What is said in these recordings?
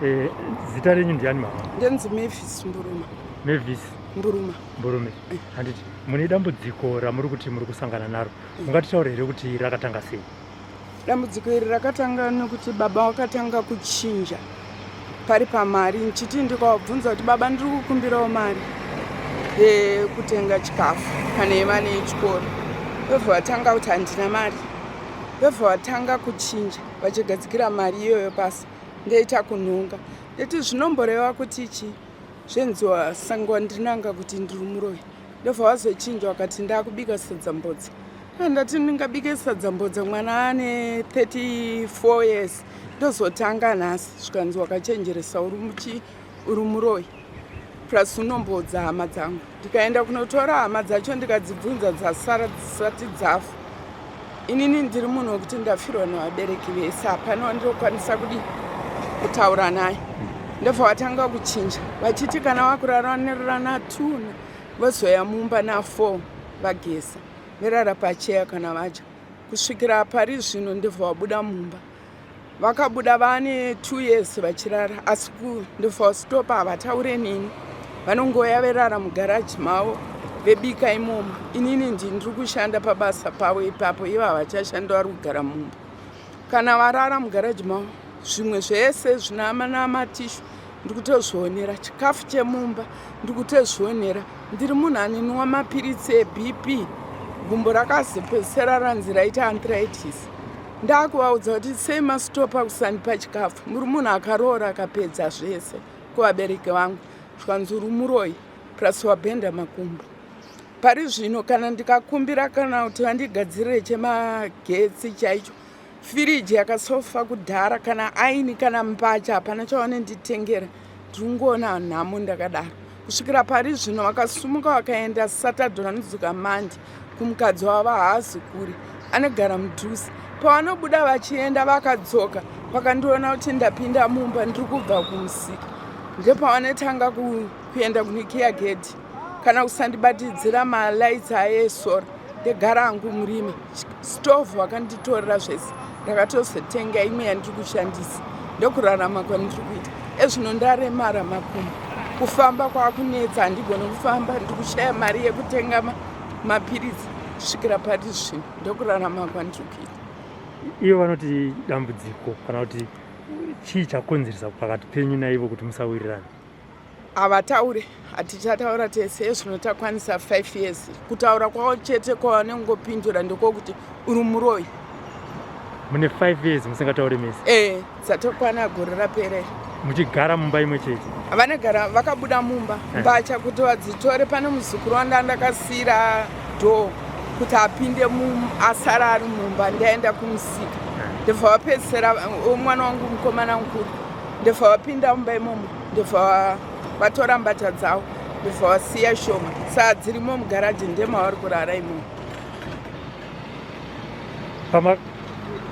Eh, zita renyu ndiani mama? Ndonzi Mavis Mburuma. Mavis Mburuma. Mburume. Handiti mune dambudziko ramuri kuti muri kusangana naro. Mungatitaure here kuti rakatanga sei? Dambudziko iri rakatanga nekuti baba wakatanga kuchinja pari pamari ndichiti ndikavabvunza kuti baba ndiri kukumbirawo mari yekutenga chikafu kana yevana yechikoro vobva vatanga kuti handina mari vobva vatanga kuchinja vachigadzikira mari iyoyo pasi ndoita kunhonga ndoti zvinomboreva kuti chii zvenziwa sango ndinanga kuti ndiri muroyi ndobva vazochinja vakati ndakubika sadza mbodza ah, ndati ndingabike sadza mbodza mwana ane 34 years ndozotanga nhasi zvikanzi wakachenjeresa uri muchi uri muroyi plus unomboudza hama dzangu ndikaenda kunotora hama dzacho ndikadzibvunza dzasara dzisati dzafa inini ndiri munhu wekuti ndafirwa nevabereki vese hapana wandinokwanisa kudii kutaura naye ndobva vatanga kuchinja vachiti kana vakurara na2 vozoya mumba na4 vageza verara pacheya kana vadya kusvikira pari zvino ndobva vabuda mumba Vakabuda vane 2 years vachirara asi ndofaustopa havataure neni vanongouya verara mugaraji mavo vebika imomo inini ndi ndiri kushanda pabasa pavo ipapo ivo havachashanda vari kugara mumba kana varara mugaraji mavo zvimwe zvese zvinamanaamatishu ndiri kutozvionera chikafu chemumba ndiri kutozvionera ndiri munhu aninwa mapiritsi ebp gumbo rakazopedzisira ranzi raita anthritis Ndakuvaudza kuti sei mastopa kusandipa chikafu muri munhu akaroora akapedza zvese kuvabereki vangu zvikanzi uri muroyi plus wabhenda makumbo pari zvino kana ndikakumbira kana kuti vandigadzirire chemagetsi chaicho firiji yakasofa kudhara kana aini kana mbacha hapana chavanonditengera ndiri kungoona nhamo ndakadaro kusvikira pari zvino vakasumuka vakaenda saturday vanodzoka mandi kumukadzi wavo haazi kure anogara mudhuze pavanobuda vachienda vakadzoka vakandiona kuti ndapinda mumba ndiri kubva kumusika ndopavanotanga kuenda kunikiya gedhi kana kusandibatidzira malights aye esora ndegara hangu murima stove vakanditorera zvese ndakatozotenga imwe yandiri kushandisa ndokurarama kwandiri kuita ezvino ndaremara makumbo kufamba kwakunetsa handigone kufamba ndiri kushaya mari yekutenga mapiritsi kusvikira pari zvino ndokurarama kwandiri kuita ivo vanoti dambudziko kana kuti chii chakonzeresa pakati penyu naivo kuti musawirirana Havataure, hatichataura tese ezvino takwanisa 5 years. Kutaura kwavo chete kwavanongopindura ndekokuti uri muroyi. Mune 5 years musingataure mese? Eh, dzatokwana gore rapera. Muchigara mumba imwe chete? Vanogara vakabuda mumba eh. mbatya kuti vadzitore pane muzukuru wanda ndakasiira door kuti apinde asara ari mumba ndaenda kumusika. Eh. Ndobva vapedzisira mwana wangu mukomana mukuru ndobva vapinda mumba imomo ndobva vatora mbatya dzavo ndobva vasiya shoma saa dzirimo mugaraji ndemavari kurara imomo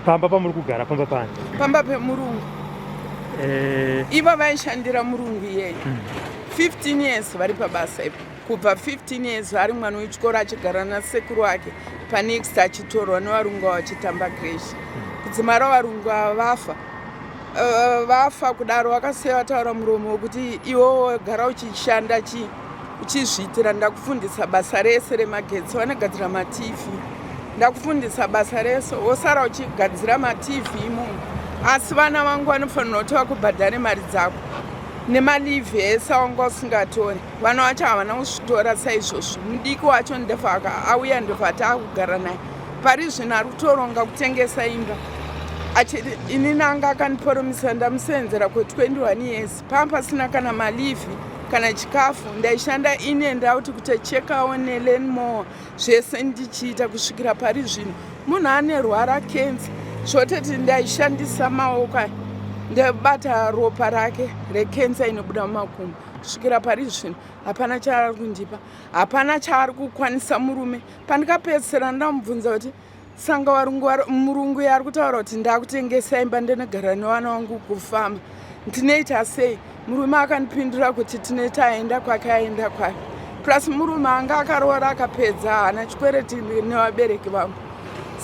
pamba pamuri kugara pamba pani pamba pemurungu eh. ivo vaishandira murungu iyeye 15 years vari pabasa ipo kubva 15 years ari mwana wechikoro achigara nasekuru wake panext achitorwa nevarungu avo vachitamba creche kudzimara varungu ava vafa vafa kudaro vakasiya vataura muromo wekuti iwo gara uchishanda chi uchizviitira ndakufundisa basa rese remagetsi vanogadzira matv ndakufundisa basa rese wosara uchigadzira matv imomo asi vana vangu vanofanira kuti vakubhadhare mari dzako nemalivhi ese awanga usingatori vana vacho havana kuzvitora saizvozvo mudiki wacho ndefaka auya ndobva taakugara naye pari zvino ari kutoronga kutengesa imba achiti inini anga akandiporomisa ndamusenzera kwe21 years paa pasina kana malivhi kana chikafu ndaishanda in and out kutochekawo nelenmore zvese ndichiita kusvikira pari zvino munhu anerwara kenza zvototi ndaishandisa maoko aya ndabata ropa rake rekenza inobuda mumakumbo kusvikira pari zvino hapana chaari kundipa hapana chaari kukwanisa murume pandikapedzisira ndamubvunza kuti sanga varungu murungu yaari kutaura kuti ndakutengesa imba ndinogara nevana vangu kufama ndinoita sei murume akandipindura kuti tinoita aenda kwake aenda kwake plus murume anga akaroora akapedza haana chikwereti nevabereki vangu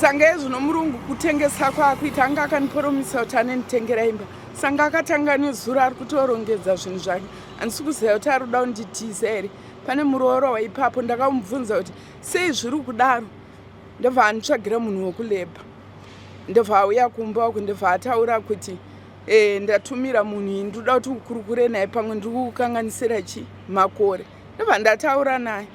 Sanga ezvino murungu kutengesa kwaakuita anga akandiporomisa kuti anenditengera imba. Sanga akatanga nezuro ari kutorongedza zvinhu zvake. Handisi kuziva kuti ari kuda kunditiza here. Pane muroora waipapo ndakamubvunza kuti sei zviri kudaro. Ndobva anditsvagira munhu wekulebha. Ndobva auya kumba uku ndobva ataura kuti e, ndatumira munhu iyi ndinoda kuti ukurukure naye pamwe ndiri kukukanganisira chi makore. Ndobva ndataura naye.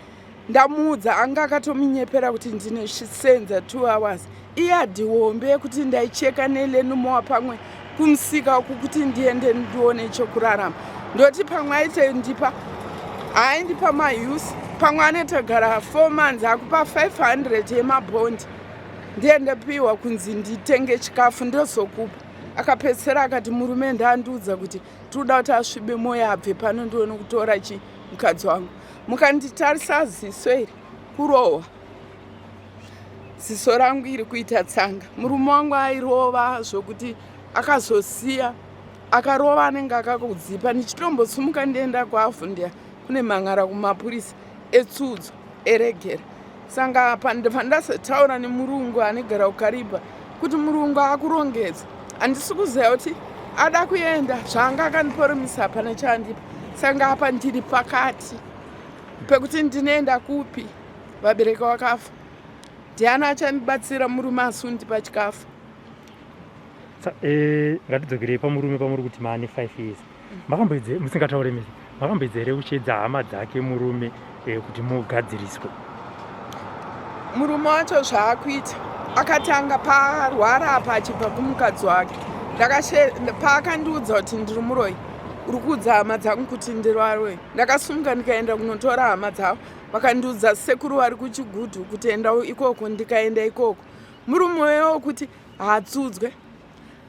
Ndamuudza anga akatomunyepera kuti ndine senza 2 hours. Iyadhi hombe yekuti ndaicheka nelenumowa pamwe kumusika uku kuti ndiende ndione chokurarama. Ndoti pamwe aite ndipa aindipa mause pamwe anetogara 4 months akupa 500 yemabhondi ndiye ndapiwa kunzi nditenge chikafu ndozokupa. Akapedzisira akati murume ndaandiudza kuti tinoda kuti asvibe moyo abve pano ndione kutora chi mukadzi wangu. Mukanditarisa ziso iri kurohwa ziso rangu iri kuita tsanga. Murume wangu airova zvokuti akazosiya akarova anenge akakudzipa. Ndichitombosimuka ndienda kwaAvondale kune mhan'ara kumapurisa etsudzo eregera. Sanga apa ndibva ndazotaura nemurungu anegara kuKariba kuti murungu akurongedza. Handisi kuziva kuti ada kuenda zvaanga akandiporomisa hapana chaandipa. Sanga apa ndiri pakati pekuti ndinoenda kupi, vabereki vakafa, ndiani achandibatsira murume asundipa chikafu. Ngatidzokerei pamurume pamuri kuti maane 5 years. Makamboedze musingataure mese, makamboedza here kuchiedza hama dzake murume kuti mugadziriswe? Murume wacho zvaakuita akatanga parwara apa achibva kumukadzi wake. Paakandiudza kuti ndiri muroyi, uri kuudza hama dzangu kuti ndiri varoyi. Ndakasumuka ndikaenda kunotora hama dzavo, vakandiudza sekuru vari kuChigudhu kuti enda ikoko, ndikaenda ikoko. Murume uyo kuti haatsudzwe,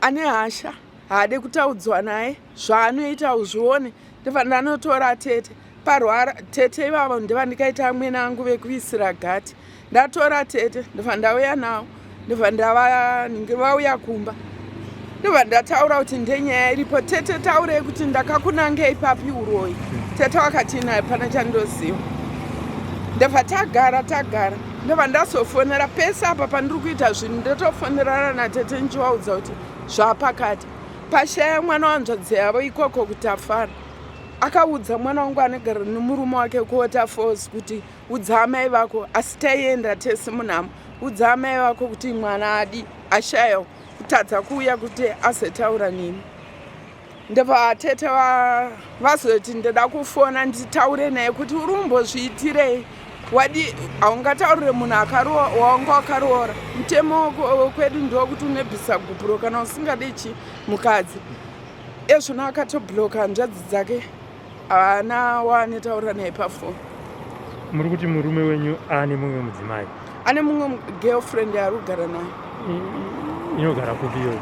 ane hasha, haade kutaudzwa naye, zvaanoita uzvione. Ndobva ndanotora tete parwara tete ivavo ndova ndikaita amwene angu vekuisira gati. Ndatora tete ndobva ndauya navo, ndobva ndavanhingi vauya kumba, ndobva ndataura kuti ndenyaya iripo. Tete taurei kuti ndakakunangei papi uroyi. Tete wakati naye pana chandoziva. Ndobva tagara ndobva ndazofonera pese apa pandiri kuita zvinhu, ndotofonerana natete ndichivaudza kuti zvapakati. Pashaya mwana wanzvadzi yavo ikoko kuti afara. Akaudza mwana wangu anogara nemurume wake kuWaterfalls kuti udza amai vako, asi taienda tese munhamo, udza amai vako kuti mwana adi ashayawo kutadza kuuya kuti azotaura neni. Ndobva tete vazoti ndoda kufona nditaure naye kuti uri kumbozviitirei, wadi haungataurire munhu wanga wakaroora. Mutemo kwedu ndokuti unebvisa gupuro kana usingade chi mukadzi. Ezvino akatobloka hanzvadzi dzake, haana waanetaura naye pafoni. Muri kuti murume wenyu ane mumwe mudzimai? Ane mumwe girlfriend yaari kugara naye. Inogara kupi iyoyo?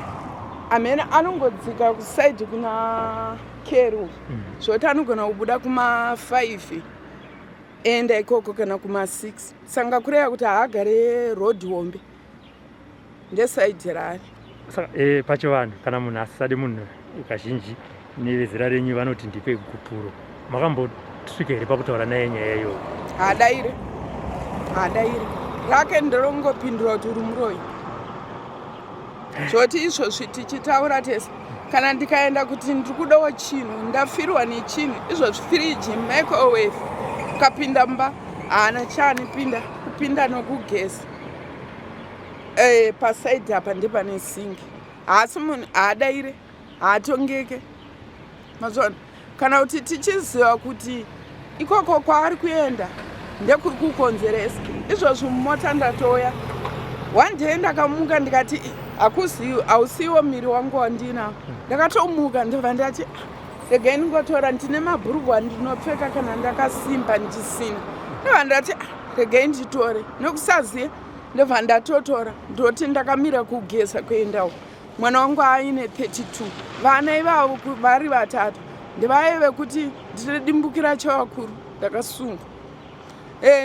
Amene anongodzika kusaidi kuna Keru, zvoti anogona kubuda kuma 5 enda ikoko kana kuma 6. Sanga kureva kuti haagare road hombe, ndesaidi raari. Saka pachivanhu kana munhu asisade munhu kazhinji nevezera renyu vanoti ndipe gupuro. Makambosvika here pakutaura naye nyaya iyoyo? Haadaire, haadaire. Rake nderongopindura kuti uri muroyi. Zvoti izvozvi tichitaura tese, kana ndikaenda kuti ndiri kudawo chinhu, ndafirwa nechinhu, izvozvi firiji, microwave, ukapinda mumba haana chaanipinda, kupinda nokugeza. Pasaidi apa ndepane singi. Haasi munhu haadaire, haatongeke. Mazvona? Kana kuti tichiziva kuti ikoko kwaari kuenda ndekuri kukonzeresa. Izvozvi mumota ndatouya. One day ndakamuka ndikati hakuzi hausiwo miri wangu wandinawo. Ndakatomuka ndobva ndati regai ndingotora, ndine mabhurugwa andinopfeka kana ndakasimba ndisina. Ndobva ndati regai nditore, nekusaziva ndobva ndatotora. Ndoti ndakamira kugeza kuendawo. Mwana wangu aine 32, vana ivavo vari vatatu ndevaive vekuti ndine dimbukira chavakuru, ndakasungwa.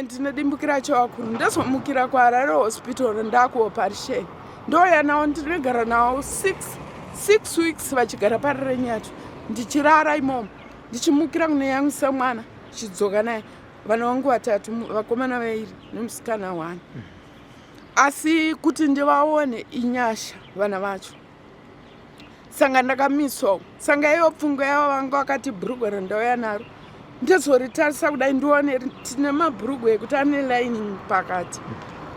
Ndine dimbukira chavakuru, ndazomukira kuHarare Hospital ndakuoperation. Ndouya navo, ndinogara navo 6 weeks vachigara paRirenyatwa, ndichirara imomo, ndichimukira kunoyamwisa mwana, ndichidzoka naye. Vana vangu vatatu, vakomana vairi nemusikana 1. Asi kuti ndivaone inyasha vana vacho. Sanga ndakamiswawo. Sanga iyo pfungwa yavo vanga vakati bhurugwa randauya naro ndizoritarisa kudai ndione tine mabhurugwa ekuti ane lining pakati.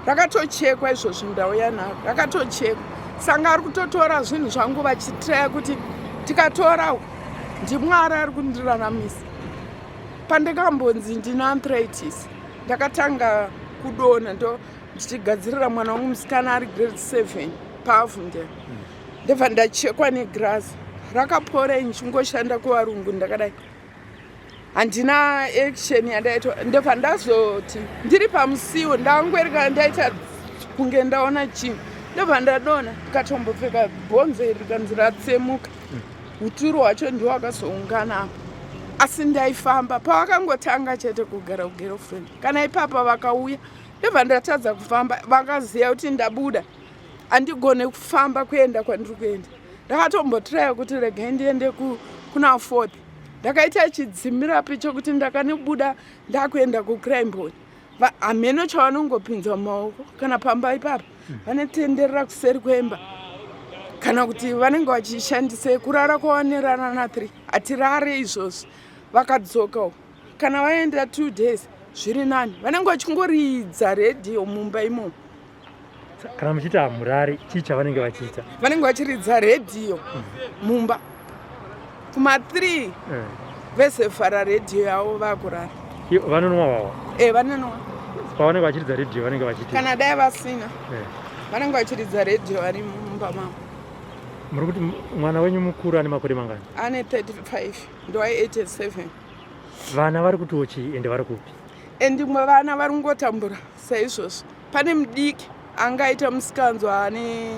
Rakatochekwa izvozvi ndauya naro rakatochekwa. Sanga ari kutotora zvinhu zvangu vachitraya kuti tikatora ndimwari ari kundiraramisa. Pandakambonzi ndine arthritis ndakatanga kudonha ndo ndichigadzirira mwana wangu musikana ari grade 7 paavundale ndobva ndachekwa negirazi rakapora ndichingoshanda kuvarungu ndakadai handina action yandaitwa ndobva ndazoti ndiri pamusiwo ndangwereka ndaita kunge ndaona chinhu ndobva ndadona ndikatombopfeka bhonzo iri rikanzi ratsemuka uturu hwacho ndiwo wakazoungana apa asi ndaifamba pavakangotanga chete kugara kugirlfriend kana ipapa vakauya ndobva ndatadza kufamba vakaziva kuti ndabuda handigone kufamba kuenda kwandiri kuenda ndakatombotraya kuti regai ndiende kuna fourth ndakaita chidzimirapi chokuti ndakanobuda ndakuenda kucrimbon hameno chavanongopinza mumaoko kana pamba ipapa vanotenderera kuseri kwemba kana kuti vanenge vachishandisa kurara kwavanerara na 3 hatirare izvozvi vakadzoka kana vaenda 2 days zviri nani vanenge vachingoridza redhiyo mumba imomo kana muchiita hamurari chii chavanenge vachiita vanenge vachiridza redhiyo mumba kuma 3 vese fara redhiyo yavo vakurara vanonwa wawa e vanonwa pavanenge vachiridza redhiyo vanenge vachiti kana dai vasina vanenge vachiridza redhiyo vari mumba mavo muri kuti mwana wenyu mukuru ane makore mangani ane 35 ndowa 87 vana vari kutiwo chii ende vari kupi and imwe vana vari kungotambura saizvozvo pane mudiki angaita musikanzwa ane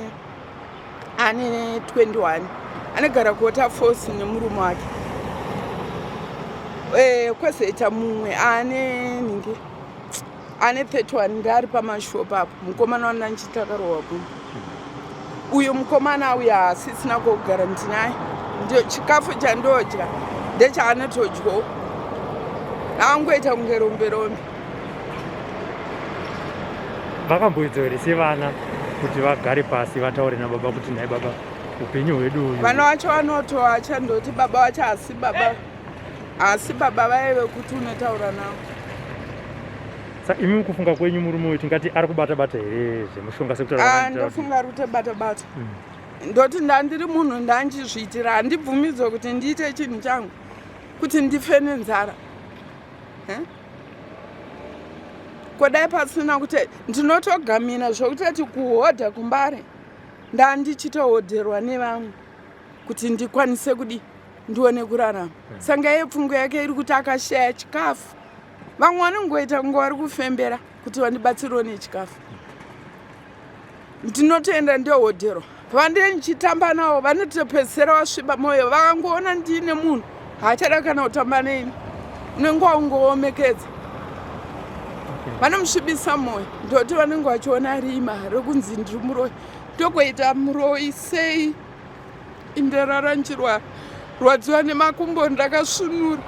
ane 21 anogara kuWaterfalls nemurume wake e, kwozoita mumwe ane ningi ane 31 ndaari pamashopu apo mukomana wandanchitakarohwa kuno uyu mukomana uyu haasisina kokugara ndinaye ndio chikafu chandodya ndechaanotodyawo angoita kunge rombe rombe vakamboedza here sevana kuti vagare pasi vataure nababa kuti nhai baba upenyu hwedu uyu vana vacho vanotoacha ndoti baba vacho asi baba asi baba vaive kuti unotaura navo sa imi mukufunga kwenyu murume uyu tingati ari kubata bata here zvemushonga sekutaura Ah, ndofunga ari kutobata bata ndoti ndandiri munhu ndanchizviitira handibvumidzwe kuti ndiite chinhu changu kuti ndife nenzara Eh? kodai pasina kuti ndinotogamina zvokutoti kuhodha kumbare ndandichitohodherwa nevamwe kuti ndikwanise kudi ndione kurarama sanga iye pfungwa yake iri kuti akashaya chikafu vamwe vanongoita kunge vari kufembera kuti vandibatsirewo nechikafu ndinotoenda ndohodherwa vandee ndichitamba navo vanotopedzisira vasviba mwoyo vakangoona ndiine munhu haachada kana kutamba neni unenge waungowomekedza vanomusvibisa mwoyo ndoti vanenge vachiona rima rekunzi ndiri muroyi ndokuita muroyi sei indarara nchirwara rwadziwa nemakumbo ndakasvinura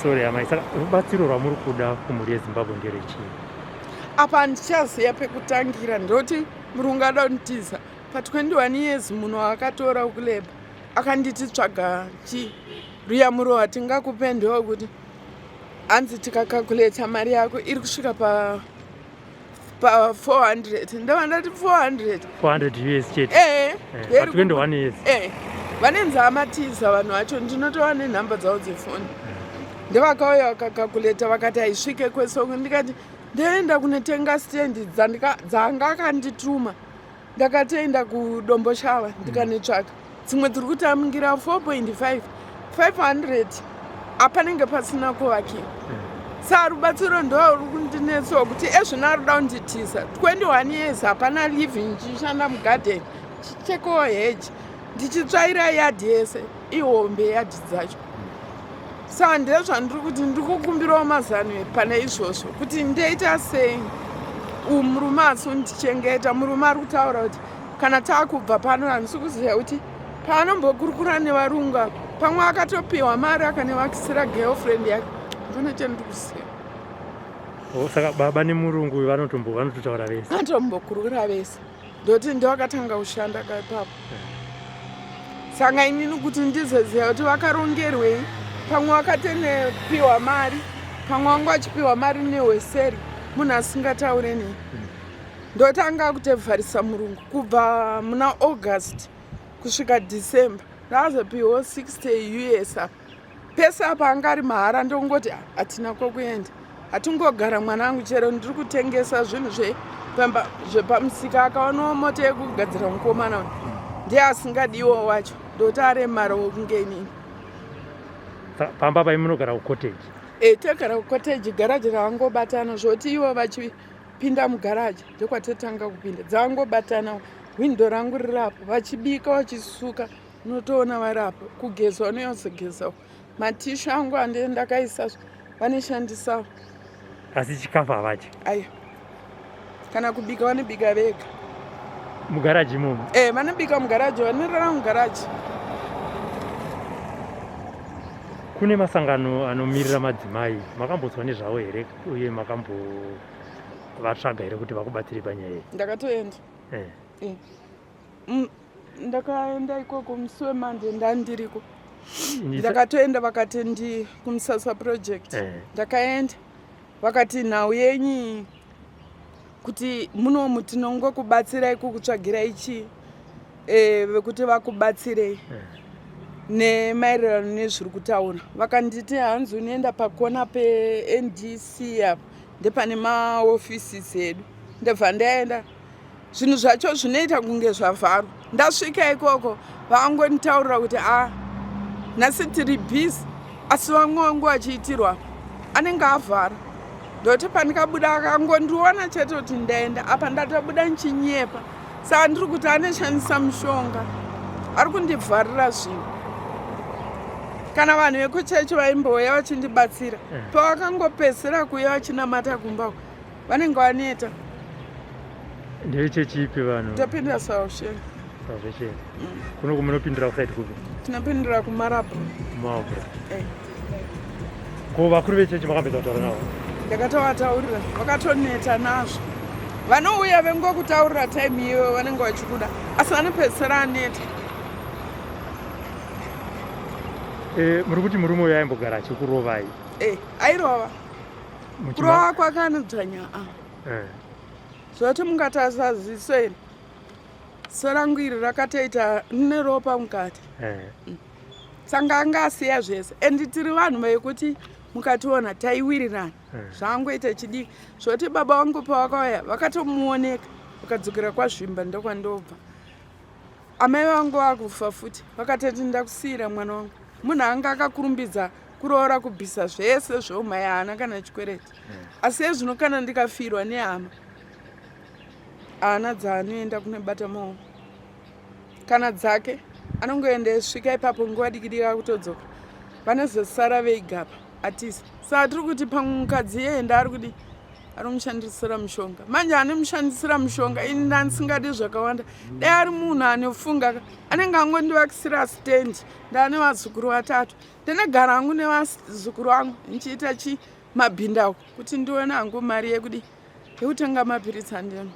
Sorry amai saka rubatsiro rwamuri kuda kumhuri yezimbabwe nderechii apa handichaziva pekutangira ndoti murungu ada kunditiza pa21 years munhu waakatora kulabour akanditi tsvaga chi ruyamuro hatingakupe ndewekuti hanzi tikacalculata mari yako iri kusvika pa pa 400 ndava ndati 400 400 us chete ee pa 21 years eh vanenzi amatiza vanhu vacho ndinotova nenhamba dzavo dzefoni ndevakauya vakacalculata vakati haisvike kwesongo ndikati ndoenda kunotenga stendi dzanga akandituma ndakatoenda kudomboshava ndikanetsvaka dzimwe dziri kutamungira 4.5 500 apanenge pasina kuvakiwa saa rubatsiro ndo ruri kundinetsawo kuti ezvino ari kuda kunditiza 21 years hapana living ndichishanda mugadheni chichekawo hedge ndichitsvaira yadhi yese ihombe yadhi dzacho saka ndezvandiri kuti ndiri kukumbirawo mazano pane izvozvo kuti ndoita sei uyu murume asi undichengeta murume ari kutaura kuti kana taakubva pano handisi kuziva kuti paanombokurukura nevarungu apa pamwe akatopiwa mari akanevakisira girlfriend yake ndona chandiri kuziva. Oh, saka baba nemurungu vanotombo vanototaura vese. Vanotombokurukura vese. Ndoti ndovakatanga kushanda ka ipapo. Saka inini kuti ndizoziva kuti vakarongerwei, pamwe vakatenepiwa mari, pamwe vanga vachipiwa mari nehweseri, munhu asingataure nei. Ndotanga kutevharisa murungu kubva muna August kusvika December. Ndazopiwa 60 US apa. Pese apa anga ari mahara ndongoti hatina kwokuenda. Hatingogara mwanangu chero ndiri kutengesa zvinhu zvepamba zvepamusika akaonawo mota yekugadzira mukomana uyu. Ndiye asingadiwo wacho. Ndoti aremarawo kunge inini. Pamba pai munogara kucottage? Eh, togara kucottage, garaji ravangobatana zvoti ivo vachipinda mugaraji ndokwatatanga kupinda. Dzavangobatana hwindo rangu riri apo vachibika vachisuka unotoona vari apo kugeza vanonyatsogezawo matishu angu andee ndakaisa vanoshandisawo asi chikafu havadyi aya kana kubika vanobika vega mugaraji imomo e vanobika mugaraji vanorara mugaraji kune masangano anomirira madzimai makambonzwa nezvavo here uye makambovatsvaga here kuti vakubatsire panyaya iyi ndakatoenda eh. Eh. Mm, ndakaenda ikoko musi wemande ndandiriko ndakatoenda vakati ndi kumusasa project eh. ndakaenda vakati nhau yenyu kuti munomu tinongokubatsirai kukutsvagirai chii eh, vekuti vakubatsirei eh. nemaererano nezviri kutaura vakanditi hanzi unoenda pakona pendc apa ndepane maoffices edu ndabva ndaenda zvinhu zvacho zvinoita kunge zvavharwa ndasvika ikoko vangonditaurira kuti a ah, nhasi tiri busy asi vamwe vangu vachiitirwa anenge avhara ndoti pandikabuda akangondiona chete kuti ndaenda apa ndatobuda ndichinyepa saka ndiri kuti anoshandisa mushonga ari kundivharira zvinhu kana vanhu vekuchechi vaimbouya vachindibatsira eh. pavakangopedzisira kuuya vachinamata kumba vanenge vaneta ndevechechi ipi vanhu topindira salvation salvation mm. kuno kumunopindira kusaidi kupi tinopindira kumarabra marabra eh. ko vakuru vechechi makambedza kutaura navo ndakatovataurira vakatoneta nazvo vanouya vengokutaurira time iyoyo vanenge vachikuda asi vanopedzisira aneta eh, muri kuti murume uyo aimbogara achikurovai eh, airova kurova kwake anodzvanya a eh. Zvoti mungatarisa ziso iri ziso rangu iri rakatoita rine ropa mukati eh. mm. sanga anga asiya zvese and tiri vanhu vekuti mukationa taiwirirana eh. zvaangoita chidiki zvoti baba vangu pavakauya vakatomuoneka vakadzokera kwazvimba ndokwandobva Amai vangu vakufa futi vakatoti ndakusiira mwana wangu. Munhu anga akakurumbidza kuroora kubvisa zvese zveumai haana kana chikwereti. Hmm. Asi ezvino kana ndikafirwa nehama haana dzaanoenda kunobata maoko. Kana dzake anongoenda esvika ipapo nguva diki diki akutodzoka. Vanozosara veigapa atisa. Saka tiri kuti pamwe mukadzi iyeye ndaari kudii? Anomushandisira mushonga manje anemushandisira mushonga ini ndandisingadi zvakawanda dai ari munhu anofunga anenge angondivakisira stand ndaane vazukuru vatatu ndinogara hangu nevazukuru vangu ndichiita chi mabhindauko kuti ndione hangu mari yekudi yekutenga mapiritsi andino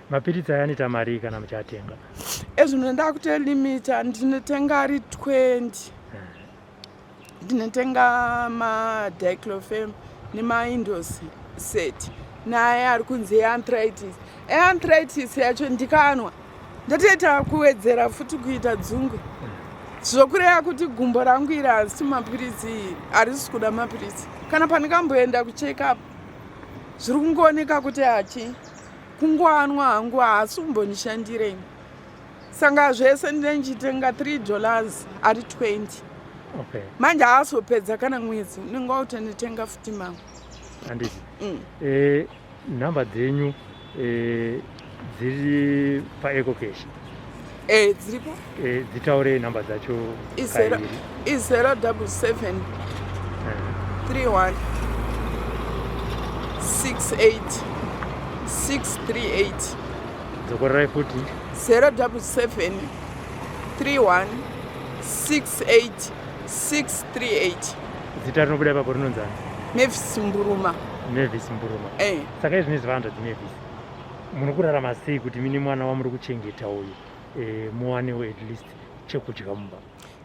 mapiritsi aya anoita mari kana muchiatenga ezvino ndakutolimita ndinotenga ari 20 ndinotenga madiclofem nemaindos set naye ari kunzi earthritis earthritis yacho ndikanwa ndatoita kuwedzera futi kuita dzungu zvokureva kuti gumbo rangu iri harisi mapiritsi harisi kuda mapiritsi kana pandikamboenda kucheck up zviri kungooneka kuti hachi kungoanwa hangu haasi kumbondishandirei sanga zvese ndine ndichitenga 3 dollars ari 20 okay. manje haazopedza kana mwedzi unenge wakutonitenga futi mamwe handiti mm. e, nhamba dzenyu e, dziri paecocash e, dziripo e, dzitaurei nhamba dzacho i 077 31 68 638 dzokorerai futi 077 31 68 638 zita rinobuda ipapo rinonzani Mavis Mburuma. Mavis Mburuma. Eh. Saka izvi nezvi vahanzvadzi Mavis, muri kurarama sei kuti mine mwana wamuri kuchengeta uyu muwanewo at least chekudya mumba?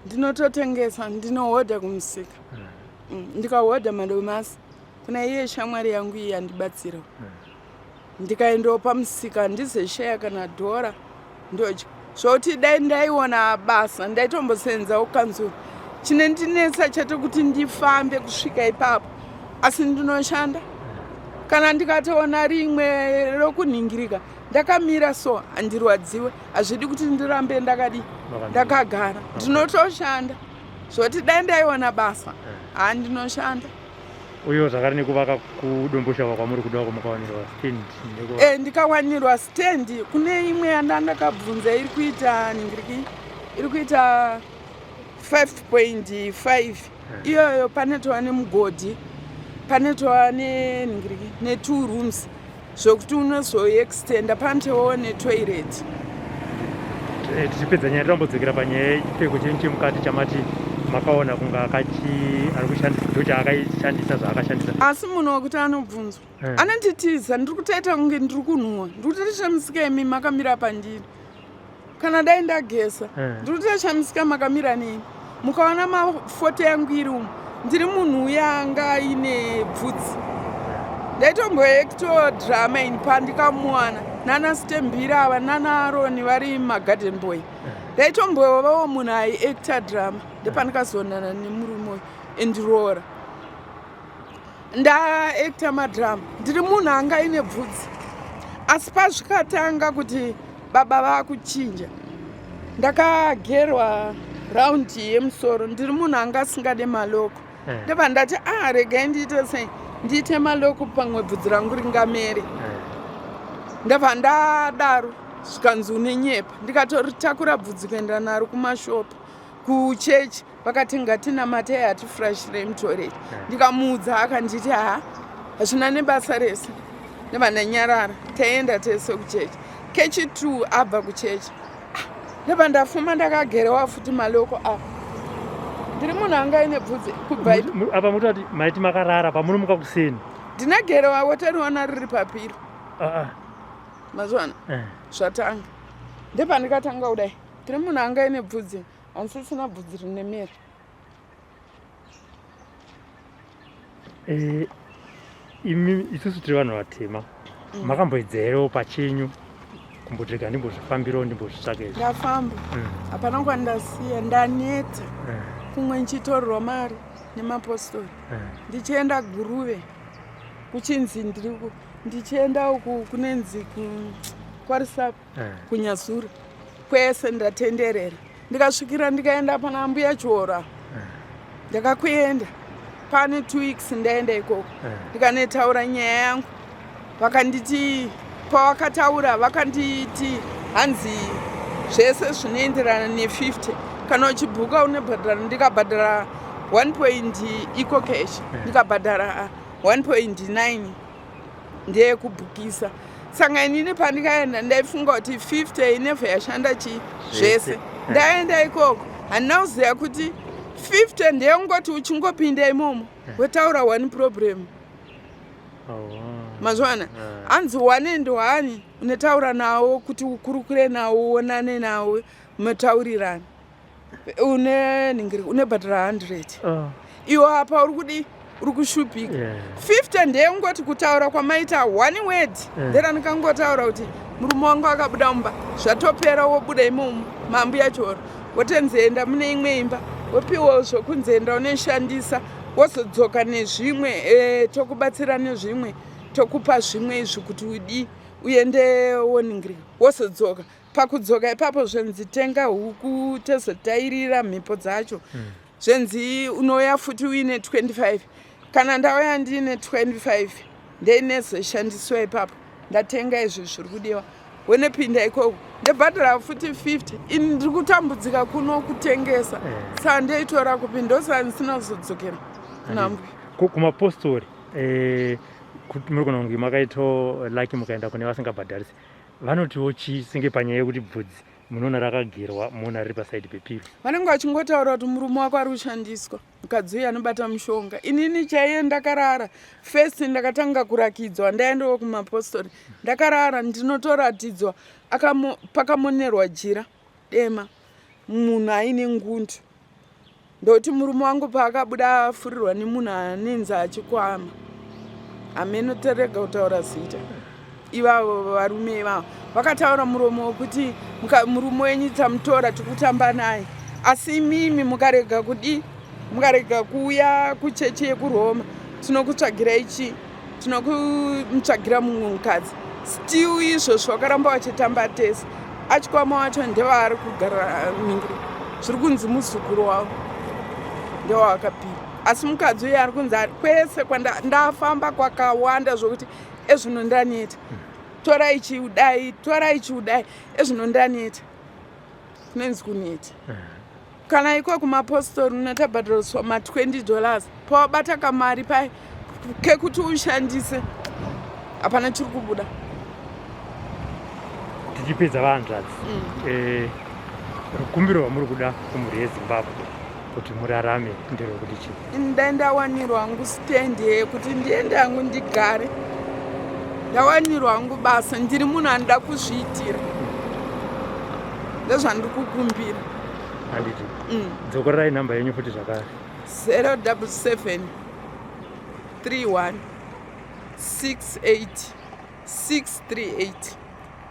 Ndinototengesa, ndinohodha kumusika. Ndikahodha madomasi kuna iye shamwari yangu iyi yandibatsira. Ndikaendawo pamusika handizosheya kana dhora, ndodya. Zvokuti dai ndaiona basa ndaitombosenzawo kanzuru. Chinondinetsa chete kuti ndifambe kusvika ipapo, asi ndinoshanda. Kana ndikatoona rimwe rokunhingirika ndakamira so handirwadziwe. Hazvidi kuti ndirambe ndakadi ndakagara, ndinotoshanda. Zvoti dai ndaiona basa, handinoshanda. Uyewo zvakare nekuvaka kuDomboshava kwamuri kuda mukawanirwa stand? Ndikawanirwa stand kune imwe yandandakabvunza iri kuita ningiriki, iri kuita 5.5 iyoyo. Panetova nemugodhi, panetova nenhingiriki ne2 rooms, zvokuti unozoextenda, panetovawo netoilet. Tichipedza nyaya, tombodzokera panyaya yechipfeko chenyu chemukati chamati makaona kunge akachi ari kushandisa, ndo chaakaishandisa zvaakashandisa. Asi munhu wekuti anobvunzwa anonditiza. Ndiri kutoita kunge ndiri kunhuhwa, ndiri kutoshamisika imi makamira pandiri. Kana dai ndagesa, ndiri kutoshamisika makamira neni. Mukaona mafoto yangu iri umu, ndiri munhu uya anga aine bvudzi. Ndaitomboacto drama ini pandikamuwana nana Stembira ava, nana Aroni vari magarden boy. Ndaitombovawo munhu aiacta drama. Ndepandikazoonana nemurume uyu endiroora, ndaacta madrama. Ndiri munhu anga aine bvudzi, asi pazvikatanga kuti baba vakuchinja, ndakagerwa raundi yemusoro. Ndiri munhu anga asingade maloko. Ndobva ndati, "Ah, regai ndiite sei, ndiite maloko, pamwe bvudzi rangu ringamere." Ndabva ndadaro, zvikanzi une nyepa. Ndikatoritakura bvudzi kuenda naro kumashopa, kuchechi. Vakati ngatinamatei, hatifurashirei mutoilet. Ndikamuudza, akanditi ha, hazvina nebasa rese. Ndabva ndanyarara, taenda tese kuchechi. Kechi 2 abva kuchechi, ndabva ndafuma ndakagerewa futi maloko apa. Ndiri munhu anga aine bvudzi kubva Apa mutati maiti makarara, pamunomuka kuseni? Ndinagerewa, wotoriona riri papiro. Ah, ah. Mazwana zvatanga ndepandikatanga kudai. Ndiri munhu anga aine bvudzi, handisisina bvudzi rine mera. Imi, isusu tiri vanhu vatema, makamboedza herewo pachenyu kumboti rega ndimbozvifambirawo, ndimbozvitsvaka izvi? Ndafamba. Hapana kwandasiya, ndaneta. Kumwe ndichitorerwa mari nemapostori. Ndichienda Guruve kuchinzi ndiri ndichienda uku kunenzi kwaRisapo, kuNyazura, kwese ndatenderera. Ndikasvikira ndikaenda pana Mbuya Chiora. Ndakakuenda pane 2 weeks, ndaenda ikoko, ndikanetaura nyaya yangu. Vakanditi, pavakataura vakanditi hanzi zvese zvinoenderana ne50, kana uchibhuka unobhadhara. Ndikabhadhara 1 point EcoCash, ndikabhadhara 1.9 ndeyekubhukisa. Saka inini pandikaenda ndaifunga kuti 50 inevha yashanda chii zvese. Ndaenda ikoko, handina kuziva kuti 50 ndeyekungoti uchingopinda imomo wotaura one problem. Mazwana hanzi one and one unotaura nawo kuti ukurukure nawo, uonane nawo, mutaurirana, une ningiri unebhadhara 100. Iwe apa uri kudi, uri kushupika. 50 ndeyekungoti kutaura kwamaita one word. Ndera ndikangotaura kuti murume wangu akabuda mumba, zvatopera. Wobuda imomo mambuya Choro, wotenzi enda mune imwe imba, wopiwa zvokunzi enda unoshandisa, wozodzoka nezvimwe, tokubatsira nezvimwe, tokupa zvimwe izvi kuti udi uende woningirika. Wozodzoka, pakudzoka ipapo zvenzi tenga huku, tozotairira mhepo dzacho. Zvenzi unouya futi uine 25. Kana ndauya ndiine 25, ndeinezoshandiswa ipapo, ndatenga izvi zviri kudiwa, wonopinda ikoko, ndebhadhara futi 50. Ini ndiri kutambudzika kuno kutengesa. Saka ndeitora kupi? Ndosaka ndisina kuzodzokera kunambwe. Kumapostori, kuti muri kuona kunge makaitawo lucky mukaenda kune vasingabhadharisi, vanotiwo chii senge panyaya yekuti bvudzi? Munoona rakagerwa, moona riri pasaidi pepiro. Vanenge vachingotaura kuti murume wako ari kushandiswa, mukadzi uyu anobata mushonga. Inini chaiye ndakarara first ndakatanga kurakidzwa, ndaendawo kumapostori, ndakarara ndinotoratidzwa pakamonerwa jira dema, munhu aine ngundu. Ndokuti murume wangu paakabuda afurirwa nemunhu anenzi achikwama, hameno terega kutaura zita, ivavo varume ivavo vakataura muromo wekuti murume wenyu tamutora, tikutamba naye, asi imimi mukarega kudi mukarega kuuya kuchechi yekuRoma, tinokutsvagirai chii, tinokumutsvagira mumwe mukadzi. Still izvozvo vakaramba vachitamba tese. Achikwama wacho ndevaari kugara ningiri, zviri kunzi muzukuru wavo ndewavakapira, asi mukadzi uyu ari kunzi kwese kwandafamba kwakawanda zvokuti ezvino ndaneta, torai chiudai, torai chiudai, ezvino ndaneta, kunenzi kuneta. Kana iko kumapostori unotabhadhariswa ma20 dollars, pawabata kamari pai kekuti ushandise, hapana chiri kubuda. Tichipedza, vahanzvadzi, rukumbiro rwamuri kuda kumhuri yeZimbabwe kuti murarame nderwekuti chii? Ndai ndawanirwa hangu stand yekuti ndiende hangu ndigare, ndawanirwa hangu basa. Ndiri munhu anoda kuzviitira, ndezvandiri kukumbira. Handiti. Dzokorerai nhamba yenyu futi zvakare. 077 31 68 638.